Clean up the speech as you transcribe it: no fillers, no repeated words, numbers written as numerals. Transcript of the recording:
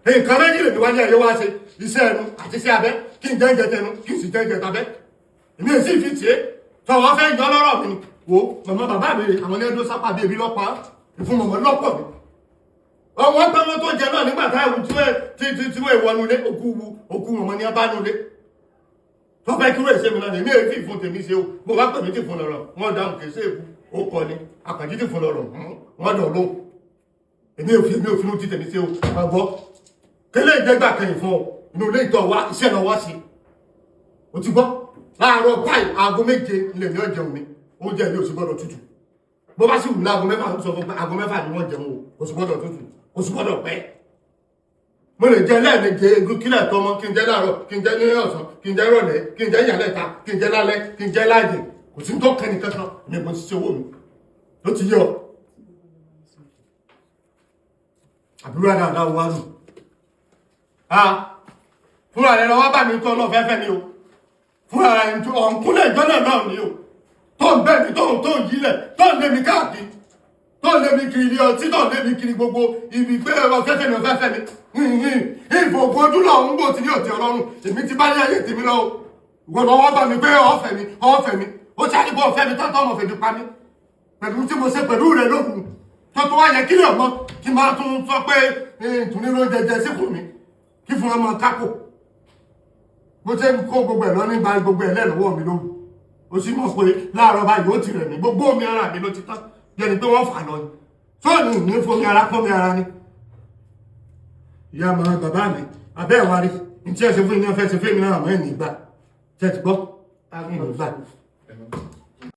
Nǹkan méjì lèmi wá ní ayé wá ṣe: iṣẹ́ ẹnu àti iṣẹ́ abẹ́. Kí n jẹ́ ń jẹ tẹnu, kí n sì jẹ́ ń jẹ tabẹ́. Èmi ò sì fi tiẹ̀ tọ́ wọn fẹ́ yọ lọ́rọ̀ mi ni. Wo màmá bàbá mi rè, àwọn ní ẹdún sápá bíi ebi lọ́pàá ìfún mọ̀mọ́ lọ́pọ̀ mi. Wọ́n pẹ́ wọn tó jẹ náà nígbà táwọn tí wọ́n tí tí tí wọ́n ìwọ́nu lé òkú wu òkú mọ̀mọ́ ní abánú lé tó fẹ́ kí wọ́n èsè mi náà. Èmi èéfì fún tèmi ṣe o. Bó bá pè mí tì fún lọ́rọ̀, wọ́n dáhùn, kì í ṣe èkú ó kọ ni àkànjí tì fún lọ́rọ̀, wọ́n dọ̀ lóhùn. Èmi ò fi inú tí tèmi ṣe o. Máa gbọ́ kélé ìjẹ́gbà kẹyìn fún ọ. Inú ilé ìtọ́ wa, iṣẹ́ lọ wá sí o. Ti gbọ́, láàárọ̀ báyìí, aago 7 ilé mi ò jẹun mi. Oúnjẹ mi ò sì gbọ́dọ̀ tútù. Bó bá sì wù ní aago 6, sọ fún pé aago 6 ni wọ́n jẹun o. Kò sì gbọ́dọ̀ tútù, kò sì gbọ́dọ̀ pẹ́. Mo lè jẹ lẹ́ẹ̀méje egun kílẹ̀ tọmọ, kí n jẹ láàárọ̀, kí n jẹ ní ọ̀sán, kí n jẹ rọ̀lẹ́, kí n jẹ ìyálẹ̀ta, kí n jẹ lálẹ́, kí n jẹ láàjẹ. Kò sí tó kẹ́ni kankan. Èmi kò sì ṣe owó mi ló ti yọ. Àbúrò dáadáa wà nù. Fúnra rẹ lọ́wọ́ bá mi tó ọlọ́fẹ́fẹ́ mi o. Fúnra rẹ ọ̀nkúnlẹ̀ ìjọ náà náà ni o, tó ń bẹ̀ mí, tó ń yílẹ̀, tó ń lé mi káàkiri, tó ń lé mi kiri ilé ọtí, tó ń lé mi kiri gbogbo ibi pé ọ̀fẹ́fẹ́ mi, ọ̀fẹ́fẹ́ mi. Ìfòkò ojú lọ ń gbò tí ní òtí ọlọ́run. Èmi ti bá ní ayé tèmi lọ o. Ìwọ lọ́wọ́ bá mi pé ọ̀fẹ́ mi, ọ̀fẹ́ mi. Ó ti àdìbò ọ̀fẹ́ mi tọ́tọ́ ọmọ fèmí pa mí pẹ̀lú tí mo ṣe pẹ̀lú rẹ lóhùn tó tó wá yẹ kílẹ̀ ọmọ kí n máa tún sọ pé tún ní ló jẹjẹ síkùn mi kí fún ọmọ kápò. Bó ṣe ń kó gbogbo ẹ̀ lọ nígbà gbogbo ẹ̀ lẹ́lọ́wọ́ mi lóhùn, ó sì mọ̀ pé láàárọ̀ báyìí ó ti rẹ̀ mí. Gbogbo omi ara mi ló ti tán jẹ́ni pé wọ́n fà lọ ni tóònù ní fomi ara pọ́n mi ara ni. Ìyá màmá bàbá mi abẹ́ ẹ̀ wá rí ní tí ẹ ṣe fún iná fẹ́ ṣe fún èmi náà, àmọ́ ẹ̀ nígbà tẹ́ ti gbọ́ nígbà.